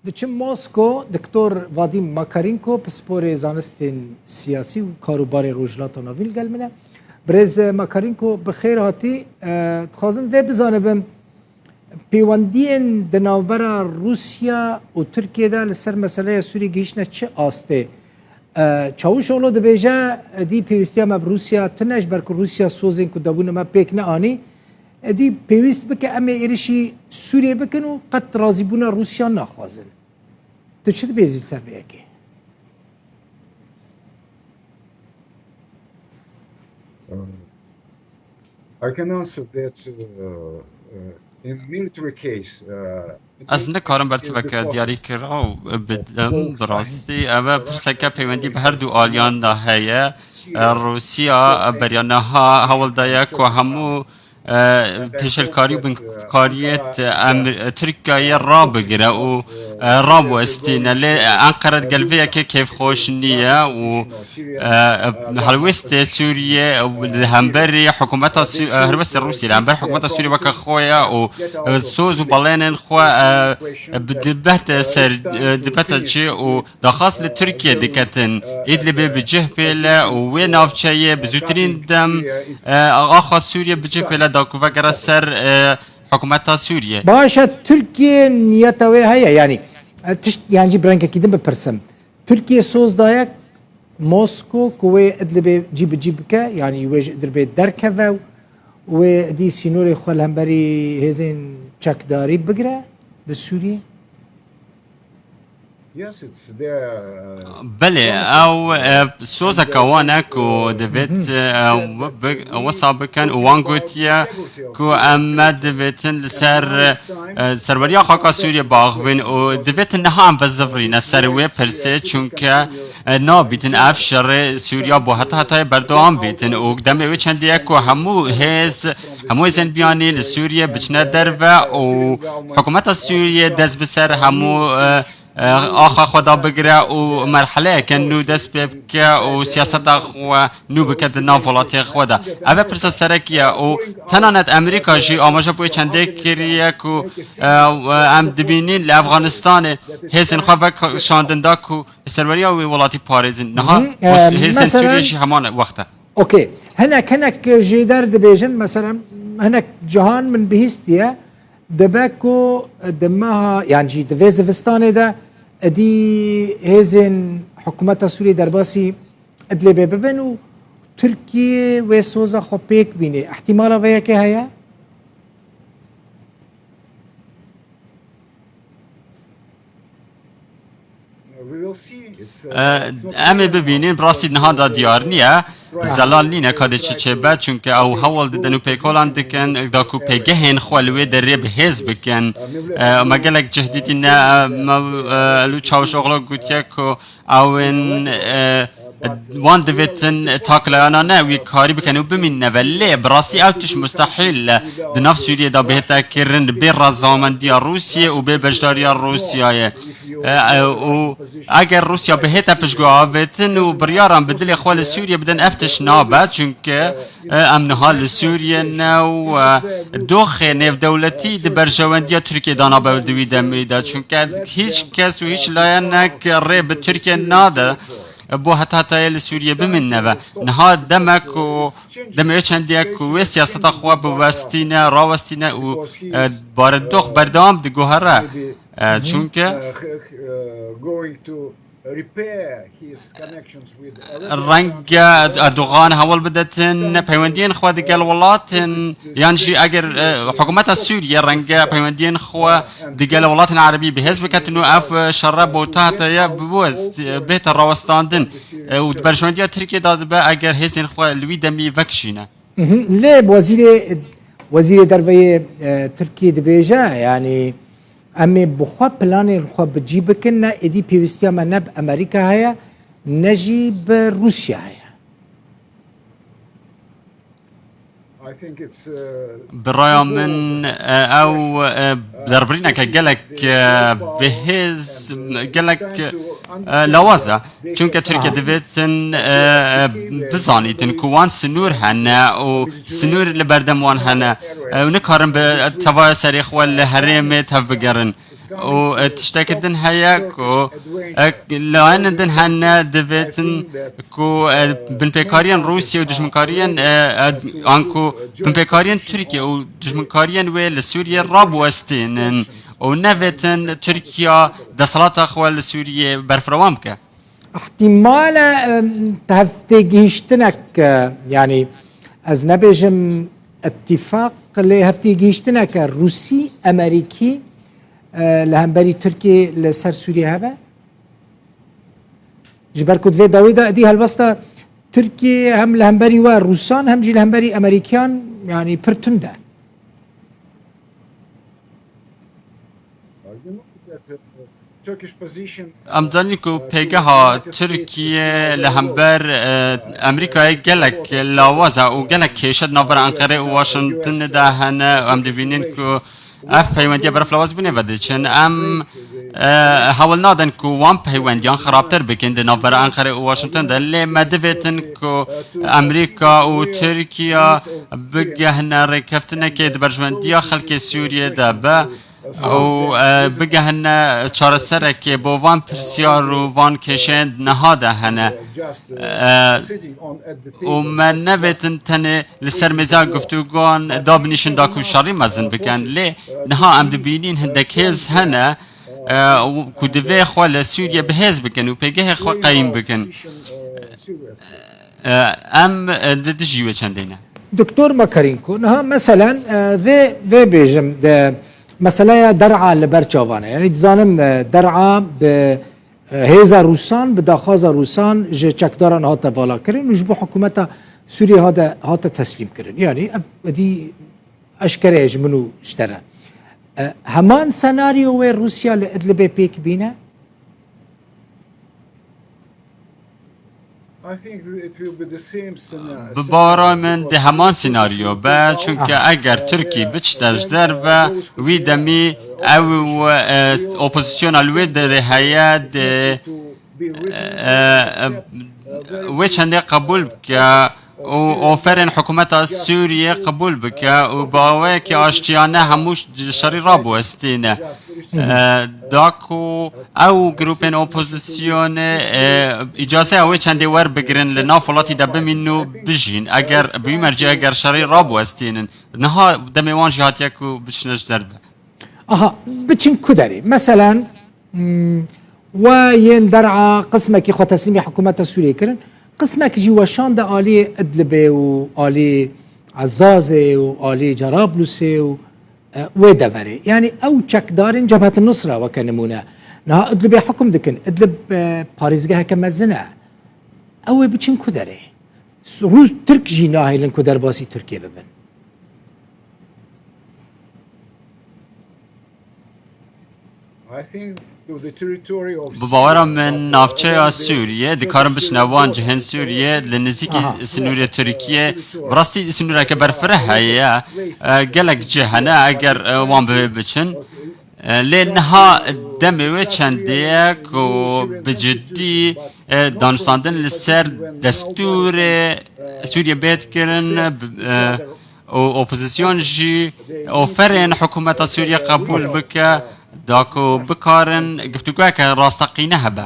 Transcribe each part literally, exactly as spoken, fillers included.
Diçim Mosko, Doktor Vadim Makarenko, pisporê zanistên siyasî û karûbarê Rojhilata Navîn li gel min e. Birêz Makarenko, bi xêr hatî. E, dixwazim vê bizanibim, pêwendiyên di navbera Rûsya û Tirkiye de li ser meseleya Sûriyê gihîştine çi astê? E, Çavuşoglu dibêje, êdî pêwîstiya me bi Rûsya tune, ji ber ku Rûsya sozên ku dabûne me pêk neanî. Êdî pêwîst bike em ê êrişî Sûriyê bikin û qet razîbûna Rûsya naxwazin. Tu çi dibêjî ser vê yekê? Um, I can answer that uh, uh, in military case. Uh, Ez nikarim bersiv eke diyarî kiraw bidim, bi rastî ev e pirseke peywendî bi her du aliyan de heye. E, Rûsya, e, beriya niha hewl daye ku hemû, e, pêşelkarî û binkariyê Em-, Tirkiyeyê rabigire û, e, rawestîne. Lê Enqere digel vê yekê kêfxweş niye û, e, helwestê Sûriyê li hemberî hikûmeta Sî-, e, helwestê Rûsya li hember hikûmeta Sûriyê weke xwe ye û, e, soz û belênên xwe, e, bi dibete ser, e, dibete cih û daxwaz li Tirkiye diketin, Îdlibê bi cih pêle û wê navçeyê bi zûtirîn dem, e, axa Sûriye bi cih pêle da ku vegere ser, e, hikûmeta Sûriye. Baş e, Tirkiye niyeta wê heye, yanî, e, tişt, yan jî bi rengekî din bipirsim. Tirkiye soz daye Mosko ku wê Idlibê cî bi cî bike, yanî wê ji Idlibê derkeve û wê dî sînorê xwe li hemberî hêzên çekdarî bigire li Sûriyê? Yes, it's there. Belê, ew, e, sozeke wan e ku divêt, e, ew bi-, wisa bikin û wan gotiye ku em me divêtin li ser, e, serweriya xaka Sûriyê biaxivin û divêtin niha em vezivirîne ser wê pirsê, çunke, e, nabîtin ev şerê Sûriya bo heta hetayê berdewam bîtin û demê wê çendê ye ku hemû hêz, hemû hêzên biyanî li Sûriyê biçine derve û hikûmeta Sûriyê dest bi ser hemû, e, e, axa xwe da bigire û merheleyeke nû dest pê bike û siyaseta xwe nû bike di nav welatê xwe de. Ev e pirsa serekî ye û tenanet Amerîka jî amaje bo wê çendê kiriye ku, e, em dibînin li Efxanistanê hêzên xwe vekişandin da ku serweriya wê welatî parêzin. Niha hêzên Sûriyê jî heman wext e. Okey. Hinek, hinek jêder dibêjin, mesela hinek cihan min bihîstiye, dibe ku di meha, yan jî di vê zivistanê de êdî hêzên hikûmeta Sûriyê derbasî Idlibê bibin û Tirkiye wê soza xwe pêk bîne. Îhtîmala vê yekê heye? Em ê bibînin, bi rastî niha da diyar niye. Zelal nîne ka dê çi çêbe, çunke ew hewl didin û pêkolan dikin, da ku pêgehên xwe li wê derê bi hêz bikin. Me gelek cih dîtî ne, me, Elû Çavuşoglu gotiye ku ew ên, wan divêtin taklayana ne wî karî bikin û bimînine ve. Lê bi rastî ew tişt mustehîl e di nav Sûriyê de bihête kirin bê razamendiya Rûsiyê û bê beşdariya Rûsiyayê. E, e, û eger Rûsya bihête piştguavêtin û biryaran bi dilê xwe li Sûriyê bidin, ev tişt nabe, çunke, e, em niha li Sûriyê ne û, e, doxê nêvdewletî di berjewendiya Tirkiyê de nabe di wî demê de, çunke hîç kes û hîç layenek rê bi Tirkiye nade bo heta hetayê li Sûriyê bimînine ve. Niha demek ku, demê çendê ye ku wê siyaseta xwe biwestîne, rawestîne û, e, baredox berdewam diguhere. E, çunke renge Erdogan hewl bidetin peywendiyên xwe digel welatin, yan jî eger, e, hikûmeta Sûriye renge peywendiyên xwe digel welatên erebî bihêz biketin û ev, e, şerre bo tahte ye biwest, e, bihête rawestandin, e, û di berjewendiya Tirkiyê de dibe eger hêzên xwe li wî demî vekişîne. Mhm. Lê wezîrê, wezîrê derve yê, e, Tirkiyê dibêje, yanî em ê bi xwe planên xwe bi cî bikin, ne êdî pêwîstiya me ne bi Amerîka heye, ne jî bi Rûsya heye. Bi raya min, e, ew, e, derbirîneke gelek, e, bihêz, gelek, e, lawaz e. Çunke Tirkiye divêtin, e, e, bizanîtin ku wan sinûr hene û sinûr li berdem wan hene. E, û nikarin bi tevaya serê xwe li herêmê tevbigerin. û, e, tiştekî din heye ku, e, layên din hene divêtin ku, e, binpêkariyên Rûsya û dijminkariyên, e, e, an ku binpêkariyên Tirkiye û dijminkariyên wê li Sûriyê rabiwestînin û nevêtin Tirkiye desthilata xwe li Sûriyê berfirewam bike. Îhtimale, em, hevtêgihîştinek, e, yanî ez nebêjim îtîfaq, lê hevtêgihîştineke Rûsî, Amerîkî, e, li hemberî Tirkiyê li ser Sûriyê hebe? Ji ber ku di vê dawî de êdî helwesta Tirkiyê hem li hemberî we Rûsan hem jî li hemberî Amerîkiyan, yanî pir tund e. Em zanîn ku pêgeha Tirkiye li hember, e, Amerîkayê gelek lawaz e û gelek kêşe di navbera Enqere û Washingtonê de hene. Em dibînin ku ev peywendiya berflawaz bûnê ve diçin. Em, e, hewl nadin ku wan peywendiyan xirabtir bikin di navbera Enqere û Washington de. Lê me divêtin ku Amerîka û Tirkiye bigehne rêkeftinekê di berjewendiya xelkê Sûriyê de be û, e, bigehne çareserekê bo van pirsyar û van kêşeyên niha de hene. E, û me nevêtin tenê li ser mêza guftûgan dabinîşin da ku şerî mezin bikin. Lê niha em dibînîn hindek hêz hene, e, ku divê xwe li Sûriyê bi hêz bikin û pêgehê xwe qeyîm bikin. E, em, e, di dijî wê çendê ne. Doktor Makarînko, niha meselen, e, vê, vê bêjim, de, meseleya Der'a li ber çavan e. Yanî dizanim, e, Der'a bi, e, hêza Rûsan, bi daxwaza Rûsan ji çekdaran hate valakirin û ji bo hikûmeta Sûriyê hate, hate teslîm kirin. Yanî ev, edî eşkere ye ji min û ji te re. E, heman senaryo wê Rûsya li Idlibê pêk bîne? Bi bawera min di heman senaryo be, çunke eger Tirkî biçite ji derve, wî demî ew, e, opozisyona li wê derê heye, di, e, e, wê çendê qebûl bike û oferên hikûmeta Sûriyê qebûl bike û bi awayekî aştiyane hemû ş-, şerî rabiwestîne. E, da ku ew grûpên opozisyonê, e, îcazeya wê çendê werbigirin li nav welatî de bimînin û bijîn. Eger bi wî mercê eger şerî rabiwestînin, niha demê wan jî hatiye ku biçine ji derve. Aha, biçin ku derê? Meselen, hmm, we yên Der'a qismekî xwe teslîmî hikûmeta Sûriyê kirin, qismek jî weşande alî Idlibê û alî Ezazê û alî Cerablusê û, e, wê deverê. Yanî ew çekdarên Cebhet Nusra weke nimûne. Niha Idlibê hikûm dikin. Idlib, e, parêzgeheke mezin e. Ew ê biçin ku derê? Rûs, Tirk jî nahêlin ku derbasî Tirkiyê bibin. Bi bawera min navçeya Sûriyê dikarin biçine wan cihên Sûriyê li nizîkî Aha. Sinûrê Tirkiyê. Bi rastî sinûreke berfireh heye. E, gelek cih hene eger, e, wan bi wê biçin. E, lê niha demê wê çendê ye ku bi cidî, e, danûstandin li ser destûrê Sûriyê bê dikirin, bi, e, û opozîsyon jî oferên hikûmeta Sûriyê qebûl bike, da ku bikarin giftûgoyeke rasteqîne hebe.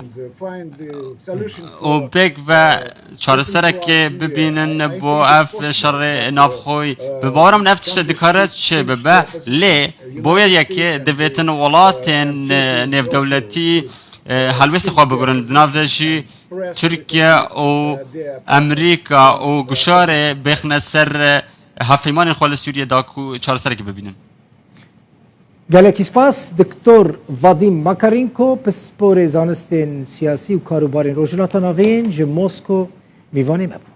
Û pêk ve çareserekê bibînin bo ev şerê navxweyî. Bi bawera min ev tişte dikare çêbibe, lê bo wê yekê divêtin welatên, e, nêvdewletî, e, helwêstê xwe bigurin. Di nav de jî Tirkiye û Amerîka û guşarê bêxine ser, e, hevpeymanên xwe li Sûriyê da ku çareserekê bibînin. Gelekî spas, Doktor Vadim Makarenko, pisporê zanistên siyasî û karûbarên Rojhilata Navîn ji Mosko mîvanê me bû.